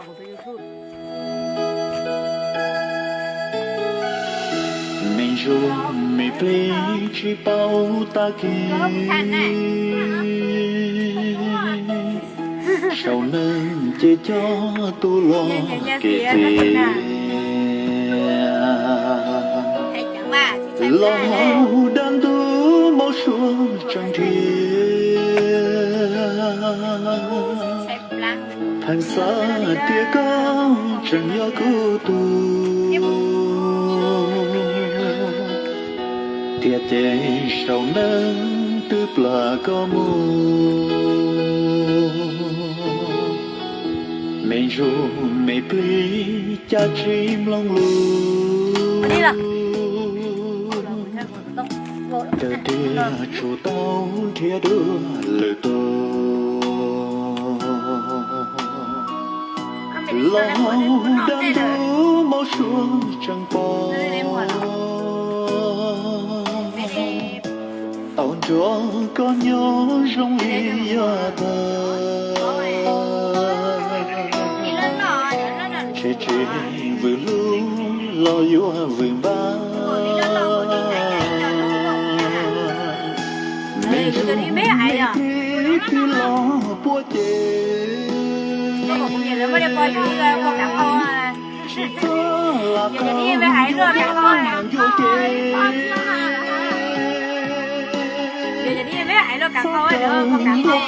Me ntsuj me plig tsis paub tag kev, saum neeg ces coj tus los kev txias. Los dab ntub maum suav tseem nrhiav, pheej xav tias koj tseem yog kuv tug, tiam ces saum neeg twb plam koj mus. Me ntsuj me plig cas tsis mloog lus, kawg tiag tsuas tau nrhiav dua lwm tus. Los dab ntub maum suav tseem pom, tau nrog koj nyob zoo li yav tag. Tsis tsis vwm hlub los yuav vwm npab. Me ntsuj me plig twb los puag ces, tsis txhob lam qab mus yuam kev, txhob lam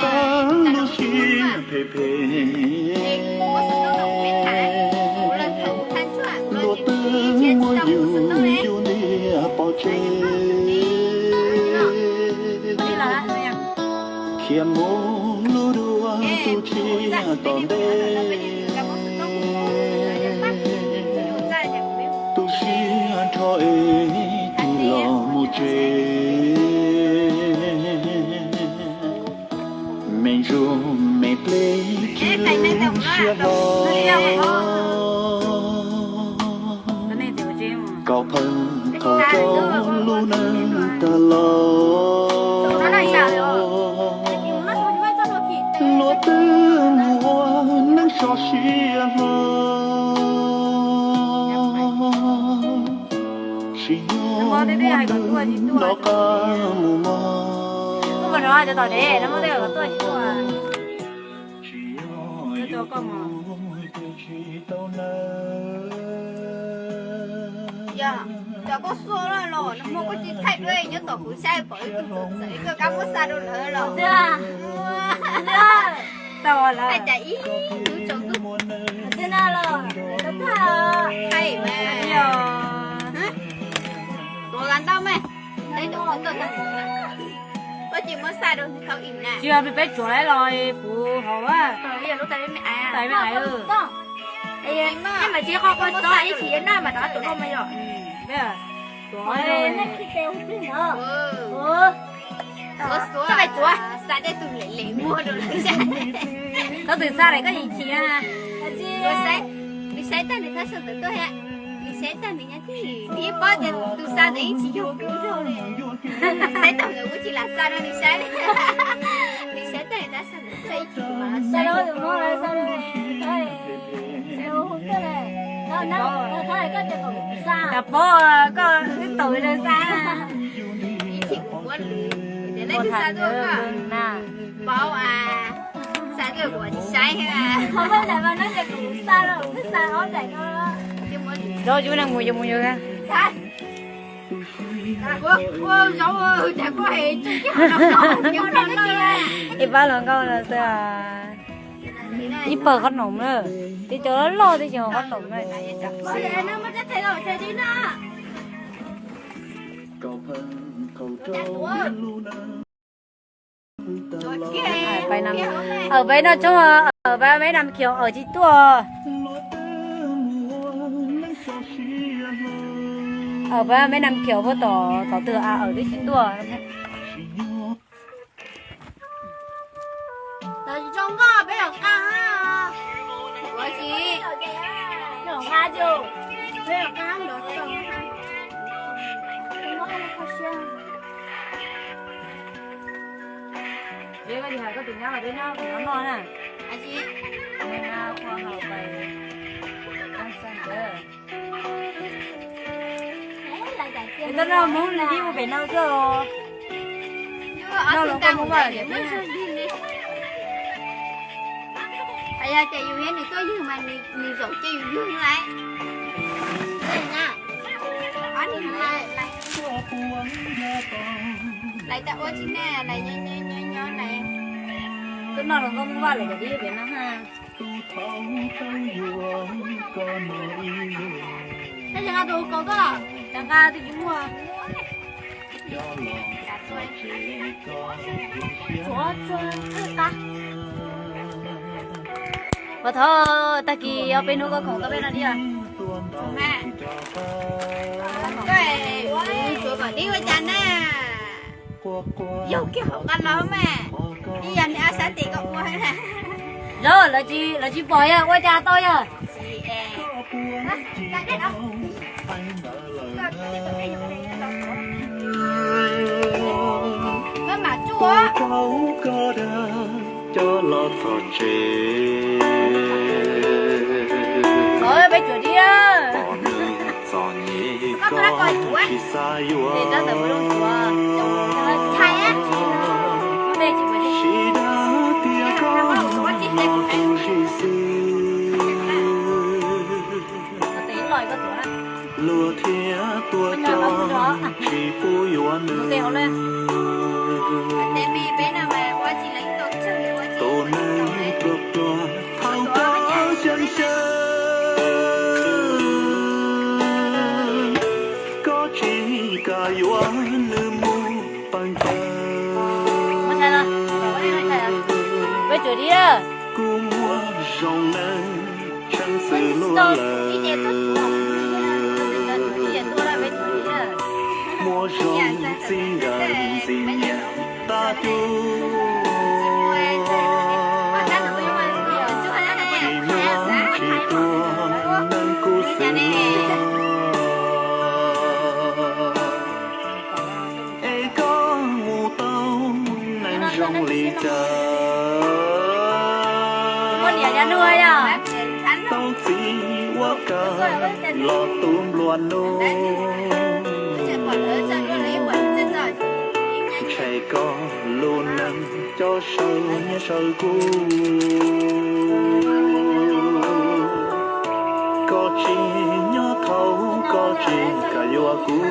qab lub siab phem phem. Luag twb muaj yus yus niam pov tseg, khiav mus lub dua tus tsiaj tom ntej. Tu siab nrho es tig los mus tsev. Me ntsuj me plig tsis lub siab hlo, kaum pheej thaum rau lub neej tag los. Luag twb mus ua neej so siab hlo, tsis nyob muaj nws nov qab mus mog. Tsis yog, cov koj xua los los no muaj koj tsis thaij dua nyob tom kuv saib pom ib tug txawv koj kab muab xa rau lawv los. Tau lawm. Cas ib hnub tsaus ntuj thaij mas. Tuav las ntau mas, teb rau kuv tuaj tag kuv na. Koj tsis muab xa rau thaum ib na. Tsis yog peb tsuav los puv hauv a. Tais me ais. Nej mam tsis qo qo txog ib chim na mas rov tuav koj mas yom. Tuav nej khi tes ua plig ntawd. Tuav, tuav, xa tej tus lem lem muag rau lawv saib. Koj twb xa lawm koj yeej chim na. Nws saib tag nws thaj sau ntawv tuaj thiab. Nws saib tag nws nyob tij, nws yeej paub tias tus xa ntawd yeej tsis yog kuv zog li. Nws saib tag ntawd kuv tsis lam xa rau nws saib li. Nws saib tag nws thaj sau ntawv tuaj ib chim mas saib. Cas paub koj twb tau nws xa. Ib chim kuv muab lwm, tias leej twg xa tuaj koj? Paub a, xa tuaj kuv tsis saib thiab. Zaub yus neeg mus yus mus yus. Ib pab hluas nkauj no xwb. Ib pawg qhob noom na, tej cov loj loj tej cov qhob noom na. Pais no tsob, pais me nam khiav, tsis tuaj. Pais me nam khiav puag tom, tom twg a, twb tsis tuaj. Tsis zoo nkauj peb los qab, ua si, peb los qab, peb los qab los tso. Koj tsis hais koj tus nyab los peb noj, noj na. Koj noj Hmoob li ib ua pem no xwb os. Noj los koj muab vaj tias thiab. Yog tias yus thiab nws tuaj ywg mas nws zaum ces yus ywg lawm. Laiv tas ua tsis ne, laiv nyob nyob laiv. Koj noj los koj muab vaj lawm tias ib ua pem no ha. Tab sis nqa tus kaus tuaj, rov nqa tus tsis muaj. Ua thaum tag kis ob peb hnub koj khoom tau peb no diam. Koj ua kom dib ua cas na. Yog kiag hauv nqa los mas, ib yam li ob sab tes koj ua. Yog lawv tsis pom yog ua cas tau yog. Cov los txog tsev, peb tsuas dib. Txom nyem koj tsis xav yuav, tsis dag tias koj tus sis xwb. Luag thiaj tuaj coj tsis pub yuav nws. Tus neeg pluag pluag thaum koj xyeeb xyeeb, koj tsis kam yuav nws mus peem peem. Kuv muaj zoo neeg tshee xwm luag lawm, muaj zoo txij nkawm ntxim nyiam tag cuj, tsis muaj tsis pluag neeg kuv xwb luag. Es koj mus tau neeg zoo li cas, tau txiv ua kab los tu nplua nuj, ntshe koj lub neej coj saw nyiaj saw kub. Koj tsis nyob thaum koj tsis kam yuav kuv,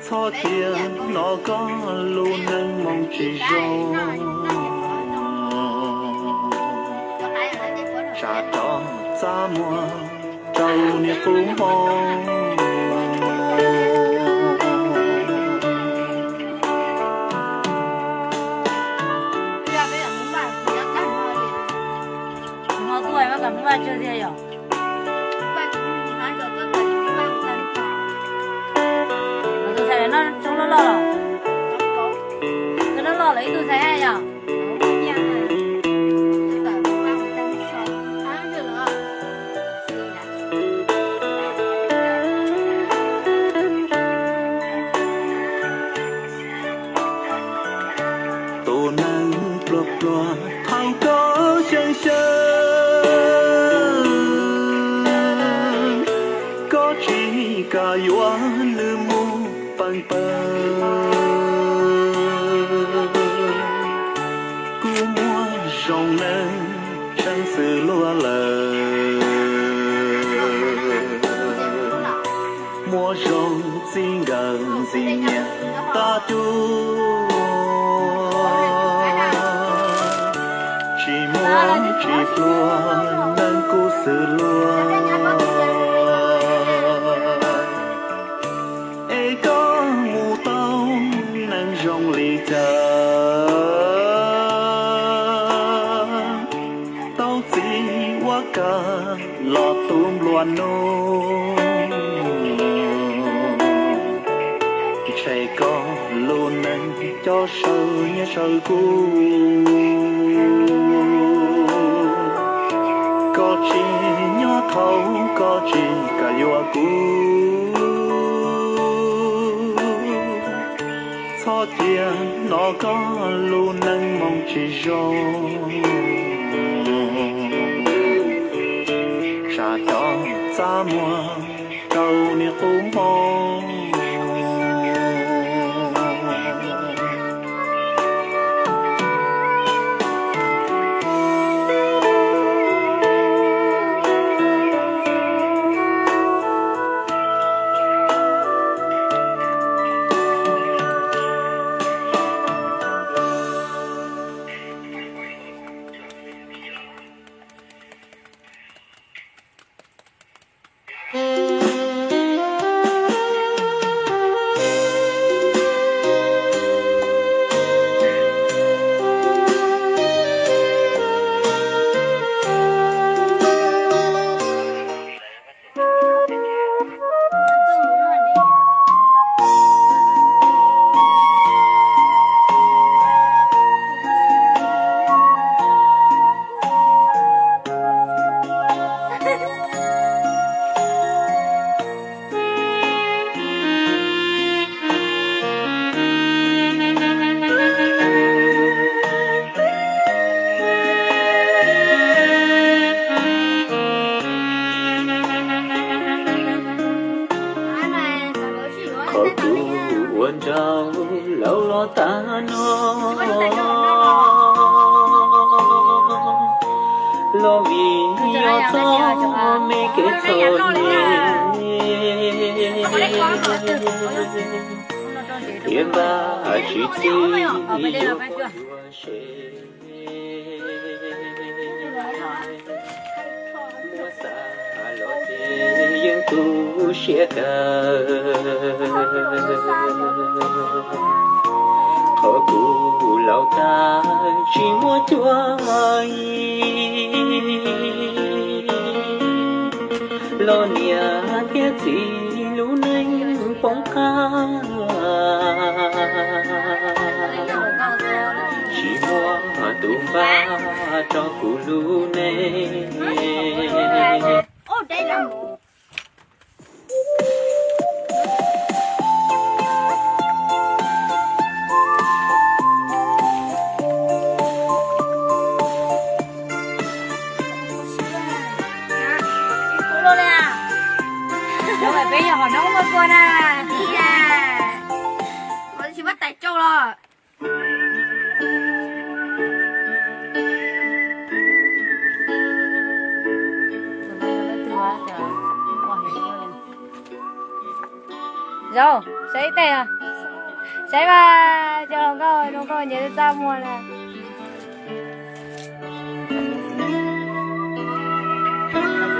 txhob cia hnov koj lub neej moo tsis zoo, tsam rov txaj muag rau niag qub hmo. Hmo tuaj mas kam vaj tsawg tiag yom. Tus ntxhais no tshoob loj loj los? Tus loj loj los ib tug ntxhais yom. Tus neeg pluag pluag thaum koj xyeeb xyeeb, koj tsis kam yuav nws mus peem peem. Kuv muaj zoo neeg tshee xwm luag lawm, muaj zoo txij nkawm ntxim nyiam tag cuj, tsis muaj tsis pluag neeg kuv xwb luag. Es koj mus tau neeg zoo li cas, tau txiv ua kab los tu nplua nuj, ntshe koj lub neej coj saw nyiaj saw kub. Koj tsis nyob thaum koj tsis kam yuav kuv, txhob cia hnov Koj lub neej moog tsis zoo, tsam tau txaj muag rau niag qub moog. Qhov kuv ua nraug laus los tag no, los vim yog txoj me kev txom nyem, thiab npaj tsis txig yuav ua yuav sev. Muab xav los ces yeej tu siab kawg. Qhov kuv laus tag tsis muaj cuab yig, los niam thiab txiv lub neej poob qab, tsis muaj tus npaj rau kuv lub neej. Peb yog hom noob muaj kua na. Tsis muab tais tsau los. Zaum saib ib teg os. Saib mas, cov hluas nkauj zoo nkauj nyias txaj muag na.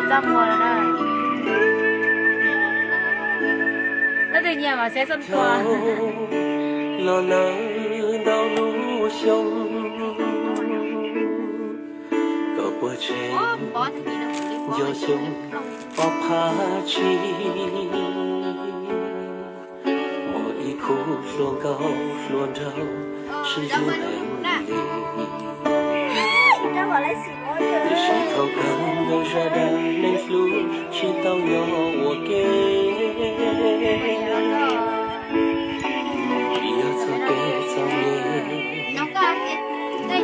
Txaj muag na. Leej twg nyiam mas saib xoj tua. Los lawm ntau lub xyoo, koj puas tseem nco xyoo ob phav tsib? Muaj ib khub hluas nkauj hluas nraug sib hlub heev li. Tiam sis thaum kawg ntawd zaj dab neeg hlub tsis tau nyob ua ke. Vim yog txoj kev txom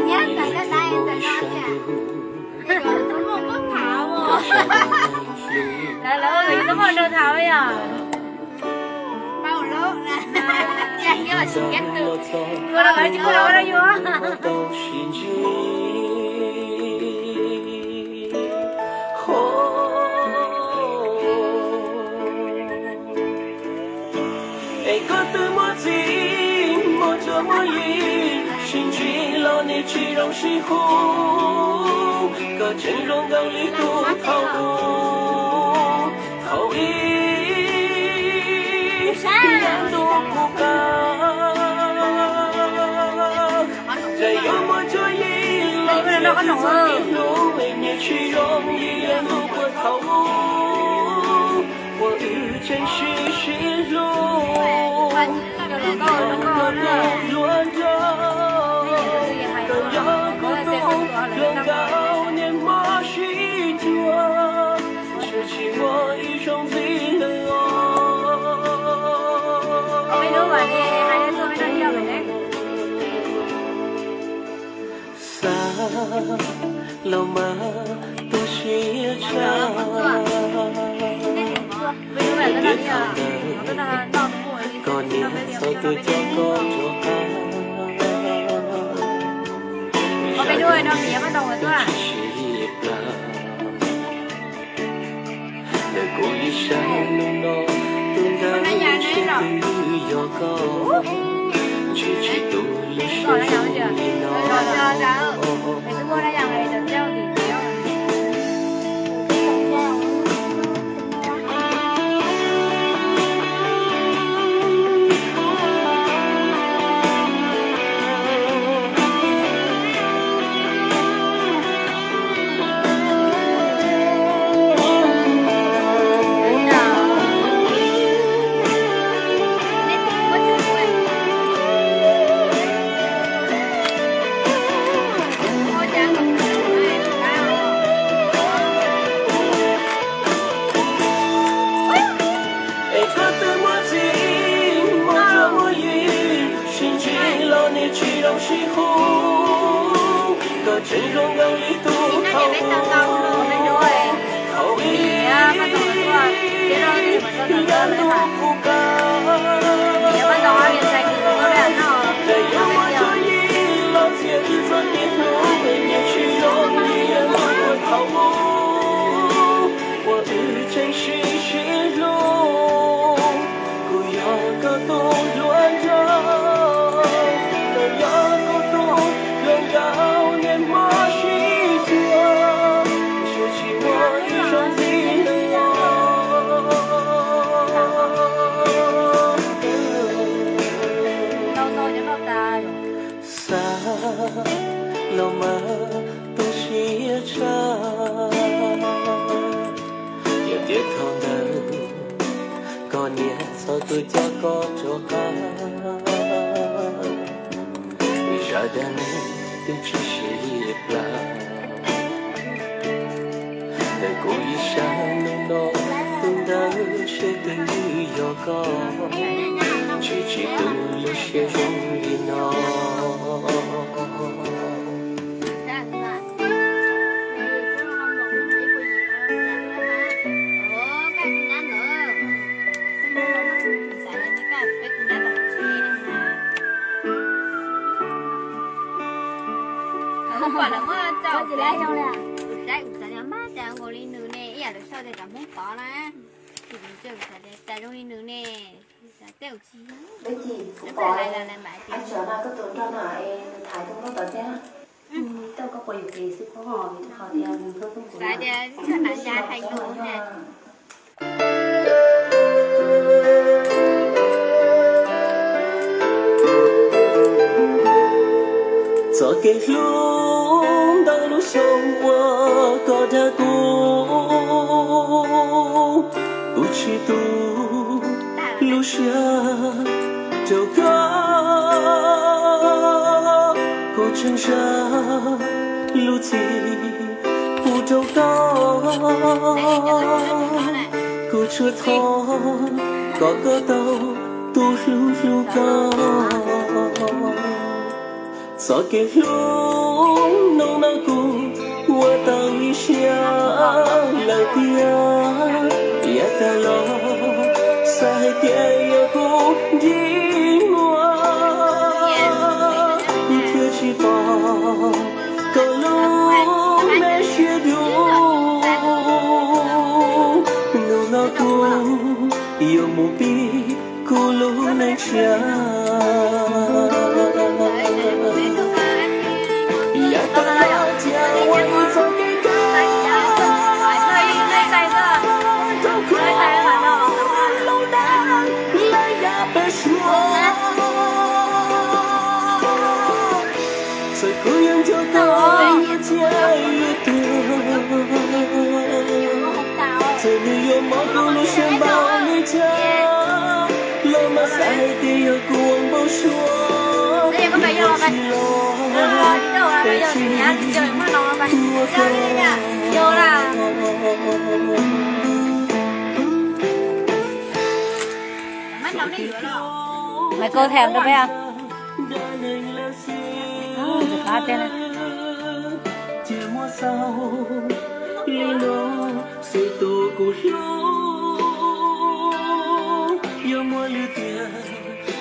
nyem, ib tug sab ntug. Lawv lawv tsis tau muaj nrog tham yom. Es koj twb muaj txiv muaj cuab muaj yig, sib ntsib los nim tsis zoo sib hlub. Koj tseem zoo nkaus li tus thaum ub, thaum ub ib yav ntuj kuv kawg. Txawm yuav muaj cuab yig los txiv txwv txoj kev hlub, nyias tsis zoo li yav ntuj puag thaum ub. Ua wb tseem sib sib hlub, hlub hlub nraug, kawm yog kuv tus hluas nkauj niaj hmo sib cuag, tsis muaj ib zaug ntxiv lawm os. Los mas tu siab tshaj, ib tiam thaum ntawd koj niam txog tus coj koj rov qab, zam tsis siv li plaws. Ntawm kuv ib sab hnub no, tus ntawd ntshe twb yog koj, ntshe tsis tu lub siab zoo li no. Es koj twb muaj txiv, muaj txuj muaj yig, sib ntsib los niam tsis zoo sib hlub. Koj tseem zoo nkaus li tus thaum ub, thaum ub, yav ntuj kuv kawm, txawm yuav muaj txuj yig los txiav txim txoj kev hlub, niam tsis zoo li yav ntuj thaum ub. Uas wb tseem sib sib hlub, kuv yog koj tus hluas nraug, koj yog kuv tus hluas nkauj niaj hmo sib cuag, ntshe tsis muaj ib zaug ntxiv li os. Xav los mas tu siab tshaj, yog tias thaum ntawd koj niam txog tus coj koj rov qab, zam txim siv li plaws. Ntawm kuv ib sab hnub no, tus ntawd ntshe twb yog koj, ntshe tsis tu lub siab zoo li no. Kuv saib kuv xav tias mas cas nkaus li nws ne, ib yam lawv sau tias cov Hmoob Tov na. Kuv xav tias cas zoo li nws ne, tej zaum tsis yog. Hlais lawm lawv mam tias. Xav tias coj hnav ya hais lus ne. Txoj kev hlub ntau lub xyoo uas koj dag kuv, kuv tsis tu lub siab rau koj, kuv tseem zam lub txim pub rau koj, kuv tsuas thov kom koj tau tus hlub hlub koj. Txoj kev hlub hnub no kuv ua tau ib siab lawm tiag, yav tag los xav hais tias yog kuv ntsib muag, kuv thiaj tsis pom koj lub me siab dub. Hnub no kuv yuav mus pib kuv lub neej tshiab. Yav tag los cia ua ib txoj kev kawm rau kuv lub neej lawm yav peb suab. Txawm kuv yuav nco koj thiab yuav tuag, txawm nws yuav mob kuv lub siab npaum li cas, los mas xav hais tias yog kuv ua npau suav, kuv yuav tsis los, tab sis kuv ua koj. Mày cô thèm cho bé không? Ơ, giật lá tên này. Tau li no, xwb tus kuv hlub, yuav muaj lwm tiam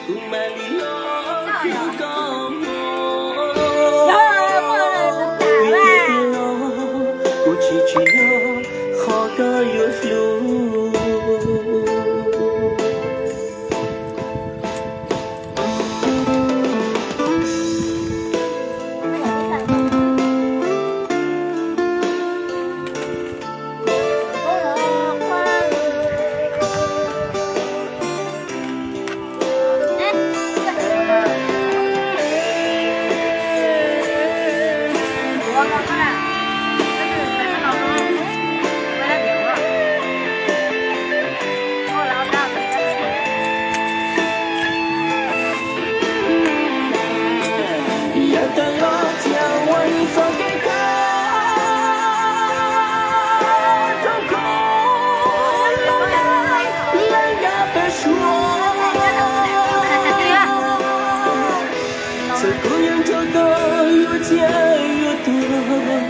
kuv mam li los hlub koj mog. Vim tias tiam no kuv tsis tsim nyog qhov koj yuav hlub. Yog tau los thiaj ua ib txoj kev kawm rau koj, lawm yam peb suav. Txawm kuv yeej nrog koj yuav ciaj yuav tuag,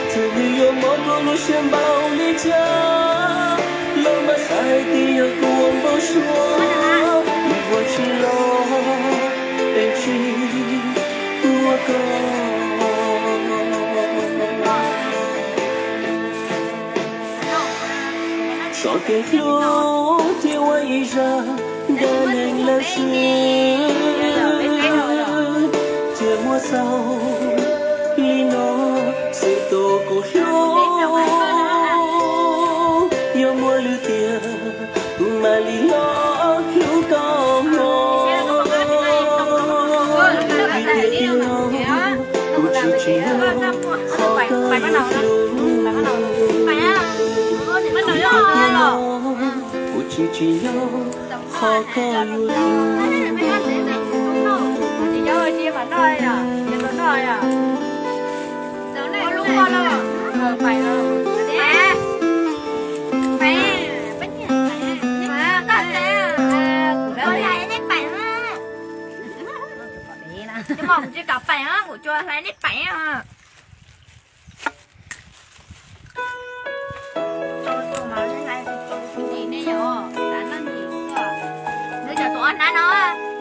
txawm nws yuav mob kuv lub siab npaum li cas, los mas xav hais tias yog kuv ua npau suav, vim ua tsis los, es tsis ua koj. Txoj kev hlub thiaj ua ib zaj dab neeg lawm xwb, thiaj muab xaus li no, xwb tus kuv hlub, yuav muaj lwm tiam kuv mam li los hlub koj mog. Vim tias tiam no kuv tsis tsim nyog qhov koj yuav hlub. Vim tias tiam no kuv tsis tsim nyog qhov koj yuav hlub. Kuv tsis kam paim, kuv tsuas hlais nej paim. Cov tuav hnab no,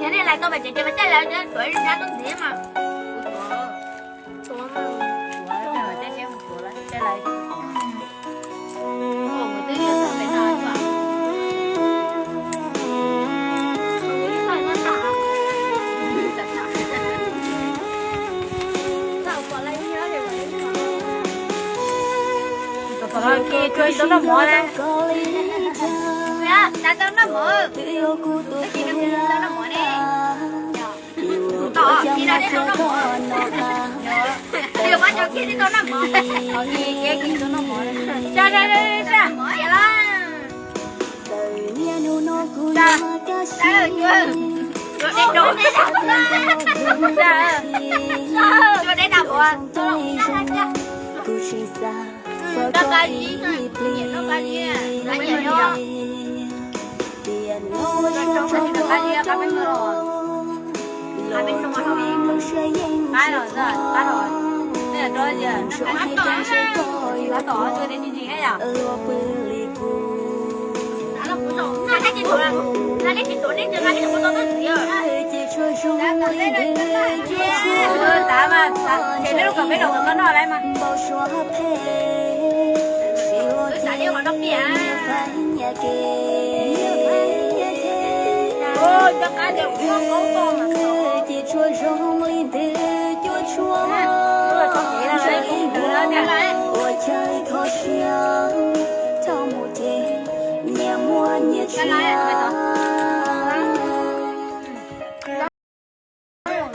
yog nej lais tau pem tsev ces mas caij lawv tuav hnab tuaj ntxiv mas. Tau noj mov, tau noj mov, tau noj mov ne. Tau, tau noj mov. Tau noj mov. Tau, tau, tau.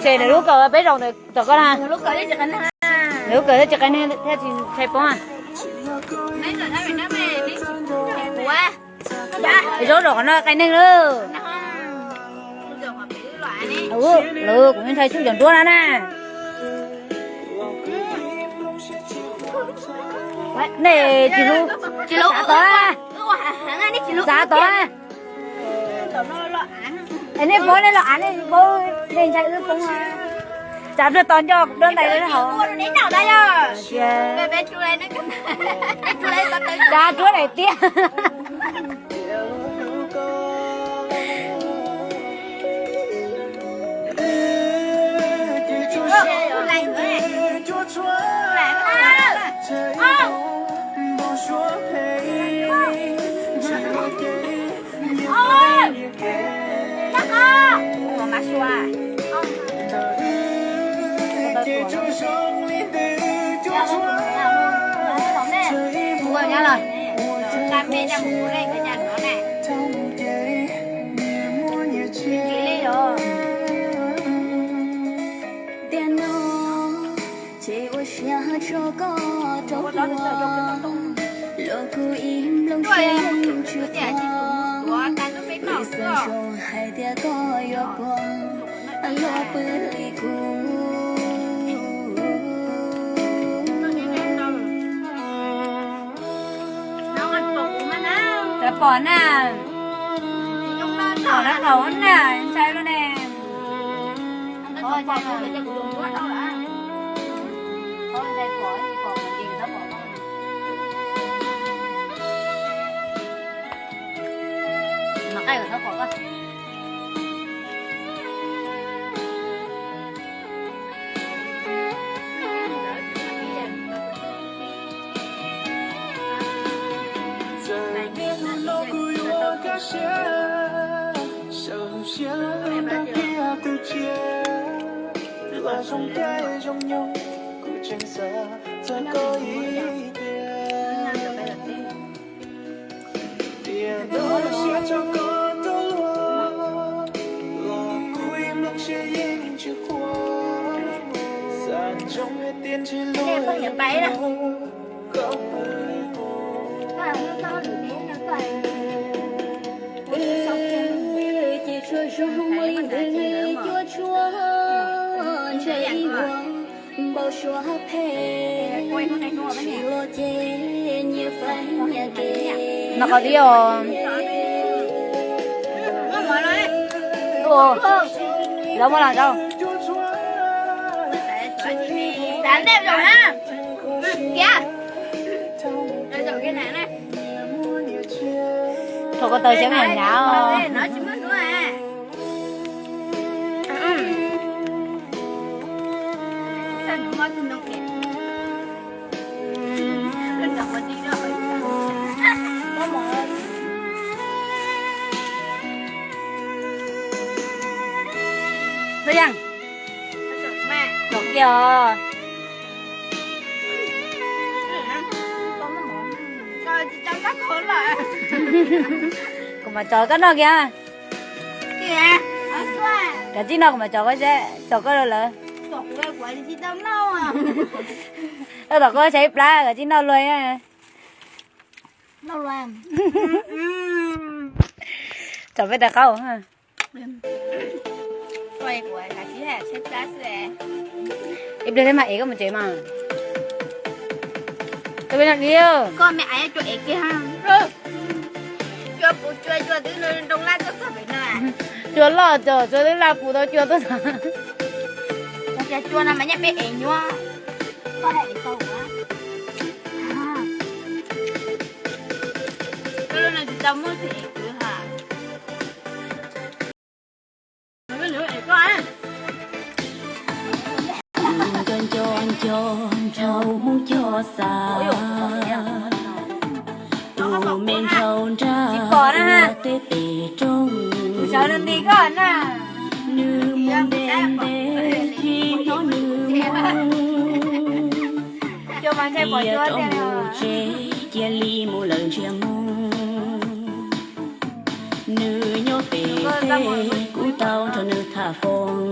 Ces lawv lub kawm peb zaum ntawm koj na. Lawv lub kawm thiaj tsis qe neeg thiab tsis ntshai poob. Zaub zaum qhov no qe neeg lawm. Lawv kuv ntshai tsuj cov nruab no na. Nej tsis hlub, tsis hlub tod, txav tod. Es nej paub nej los av, nej paub nej ntshai wb poob. Tsam pliag tos nco kuv rau ntais hauv. Tsam ruab daim tiab. Tiam no ces ua siab tso koj rau hluas, los kuv ib nplooj siab yeej tsis quav, vim xeem zoo hais tias koj yuav quav los pw li kuv. Rov pom na, pom rov pom na, ntshai lub ne. Txawm tias hnub no kuv yuav kaj siab, sawv siab lub nrab tiaj tus tsiaj, los zoo caij zoo nyoog, kuv tseem xav txog koj ib tiam. Tiam no lub siab tso koj rau hluas, los kuv ib nplooj siab yeej tsis quav, xeem zoo hais tias ntshe luag yuav quav koj pw li kuv. Ces tsuas zoo li ntawd cuaj tshuaj ntshe ib vuag npau suav phem, tsis los ces nyias fab nyias kev. No qhov dib os. Lawv muab los rau. Thaum koj tau siab mus hnyav os. Ntxawm Yeej, tsom kiag os. Kuv mam tsom koj noj kiag. Kav tsij noj kuv mam tsom koj seb, tsom koj rau lawv. Koj tom koj tshaib plab kav tsij noj luag. Tsom peb rau qaub. Ib pliag thiab mas es koj mus tsev mas. Koj me ais cua es kiag. Cua puv cua, cua twb nroo laj tuaj txog pem no. Cua loj cov cua twb laj puv tau cua tuaj txog. Cua no mas nyob peb es nyuaj. Koj es tau. Koj lub no tsis tau muaj tus es kwv ha. Nco nco nco nrhau Hmoob cog xav, tus me nrhau nrag ua teb pem roob. Nws mus ntev ntev tsis hnov nws mus, cia rau mus tsev cia li mus lawm ntsiag mus. Nws nyob pem teb kuv tau nrog nws tham foob.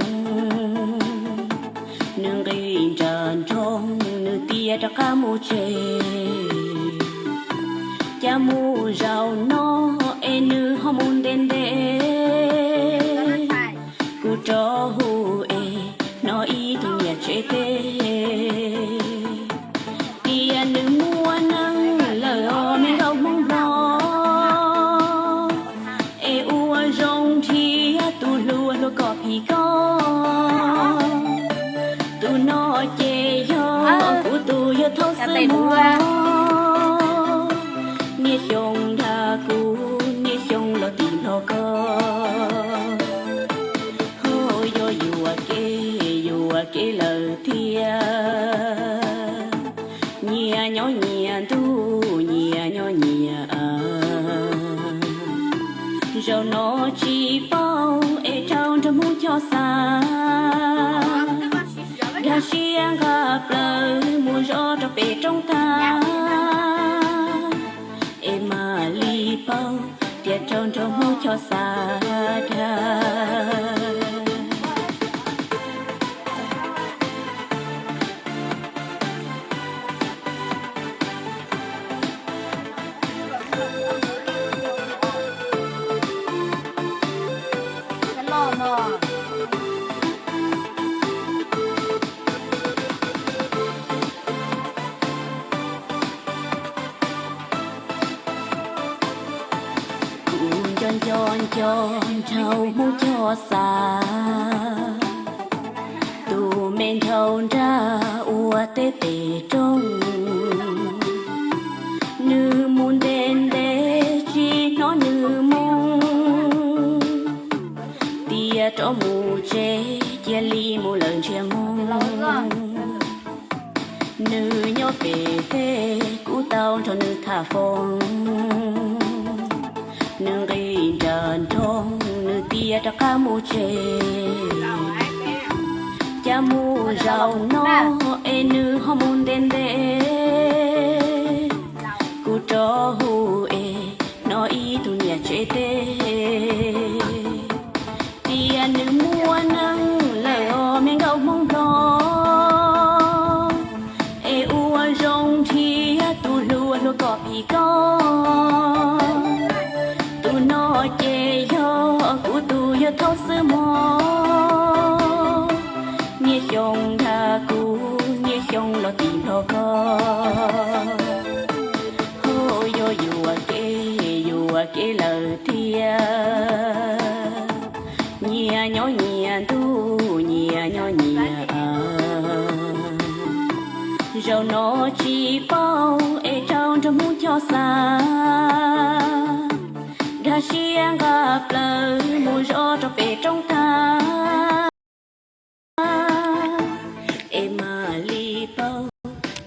Nws nqis nram nroog nws cia rov qab mus tsev. Cas mus zaum no es nws ho mus ntev ntev. Kuv rov hu es hnov ib tug niam tsev teb tias nws muaj neeg lawm os me nkauj Hmoob Nplog, es ua zoo nrhiav tus hluas hluas kom phim koj. tsis paub es raug nrog Hmoob Choj xav. Nkag siab nqa plaws mus zov rau pem roob tag, es mam li paub tias raug nrog Hmoob Choj xav dag. Kuv nco nco nco nraug Hmoob Choj xav, tus me nraug nrag ua teb pem roob. Nws mus ntev ntev tsis hnov nws moo, tias rov mus tsev cia li mus lawm ntsiag moo. Nws nyob pem teb kuv tau nrog nws tham foob. Nws nqis nram nroog nws tias rov qab mus tsev, cas mus zaum no es nws ho mus ntev ntev. Kuv rov hu es hnov ib tug niam tsev teb tias nws muaj neeg lawm os me nkauj Hmoob Nplog, es ua zoo nrhiav tus hluas hluas kom phim koj. Tus no ces yog kuv tus yawg thaub xwb mog, niaj xyoo dag kuv niaj xyoo los tim nplog koj. Ho yuav yuam kev yuam kev lawm thiab, nyias nyob nyias ntuj nyias nyob nyias av. Zaum no tsis paub es raug nrog Hmoob Choj xav, nkag siab nqa plaws mus zov rau pem roob tag, es mam li paub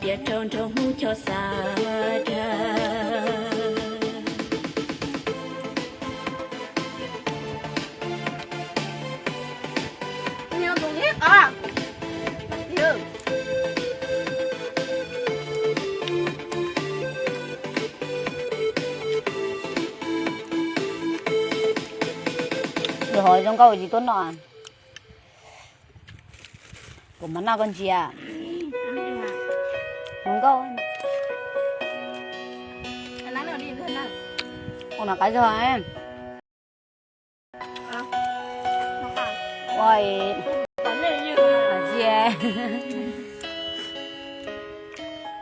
tias raug nrog Hmoob Choj xav dag. Lwm hov zoo nkauj tsis tuaj noj. Kuv mam noj koj ntsia. Zoo nkauj. Ua no qab zog. Ua, ua ntsia.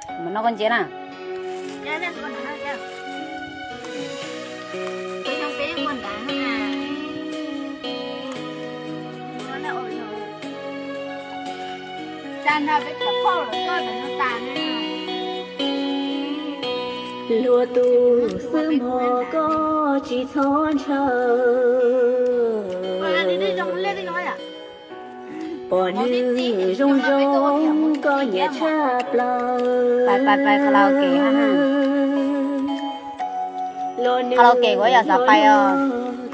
Kuv mam noj koj ntsia na. Luag tus xwb mog koj tsis txhob ntshaw. Pom nws zoo zoo koj nyiam tshaj plaws. Los nws los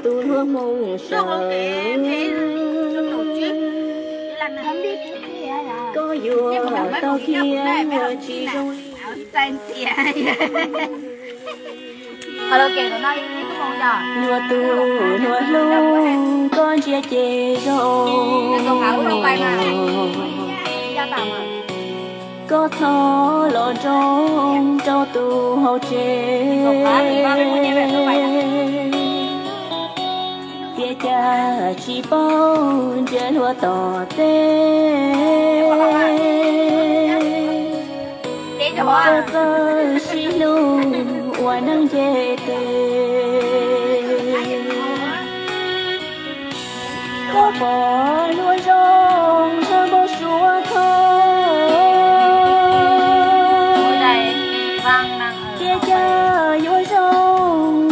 tus hluas Hmoob Sawv. Koj yuav tau kiag tsis zoo li. Luag tus hluas hlub koj ntsia ces zoo. Koj txhob los nroo rau tus hauv tsev, tias cas tsis paub ntsia luag tom teb. Txawj txawj sib hlub ua neej nce tes. Koj pom luag zoo ntshaw npau suav thoob, thiab cas yuav zoo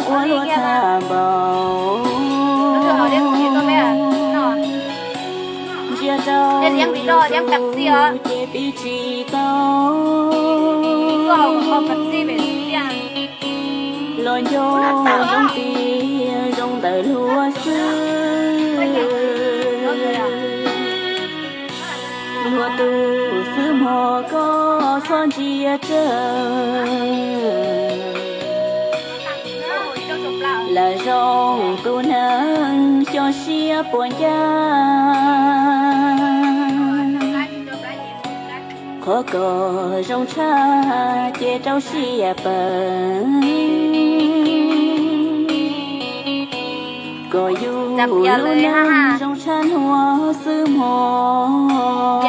ua luag tham npaum. Ntsia rau yus ces pib tsis tau, los nco zoo tiag zoo ntawm luag xwb. txhob ntsia tsawg. Lawm zoo tus neeg xyov siab puas ncaj, qhov kom zoo tshaj ces rau siab pawg. Kom yus lub neej zoo tshaj hnub xwb mog.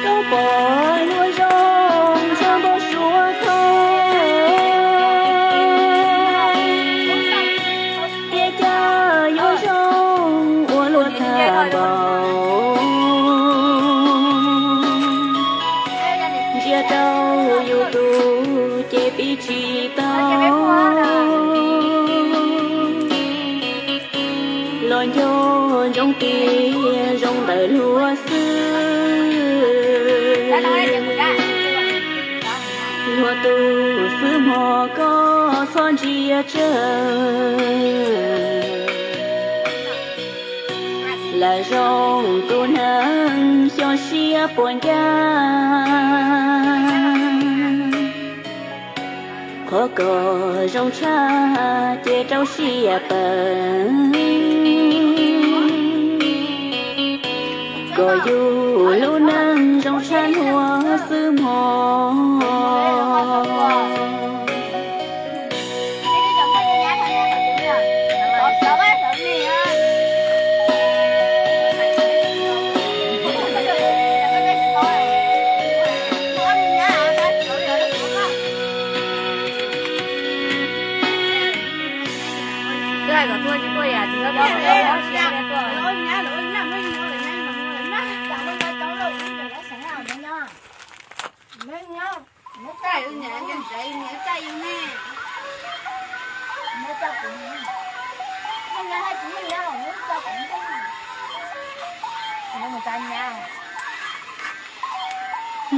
Koj pom luag zoo tshaj npau suav koj, tiam sis yuav zoo ua luaj tag npaum. Ntsia rau yus tus ces piv tsis tau, los nco ntsoov tias zoo ntawm luag xwb. Luag tus xwb mog, koj txhob ntsia tsawg. Lawm zoo tus neeg xyov siab puas ncaj, qhov kom zoo tshaj ces rau siab pawg. Kom yus lub neej zoo tshaj hnub xwb mog.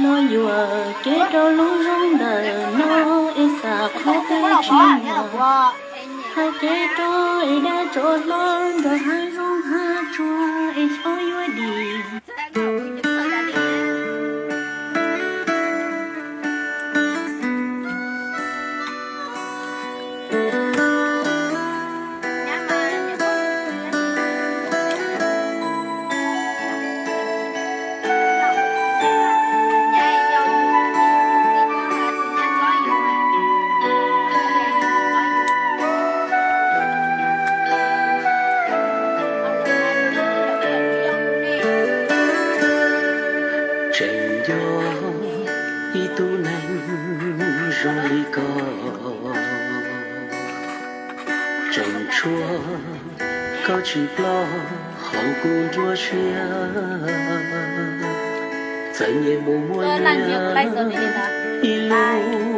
Los yuam kev rau lub zoo ntawm no es xav qhov twg tsis muaj. Hais kev rau es dab tsov hlob nkawd hais zoo hais tsuag es xyov yuav dim. Tseem nco ib tug neeg zoo li koj, tseem tshuav koj tsis ploj hauv kuv nruab siab. Txawm nyem mus muaj ib lub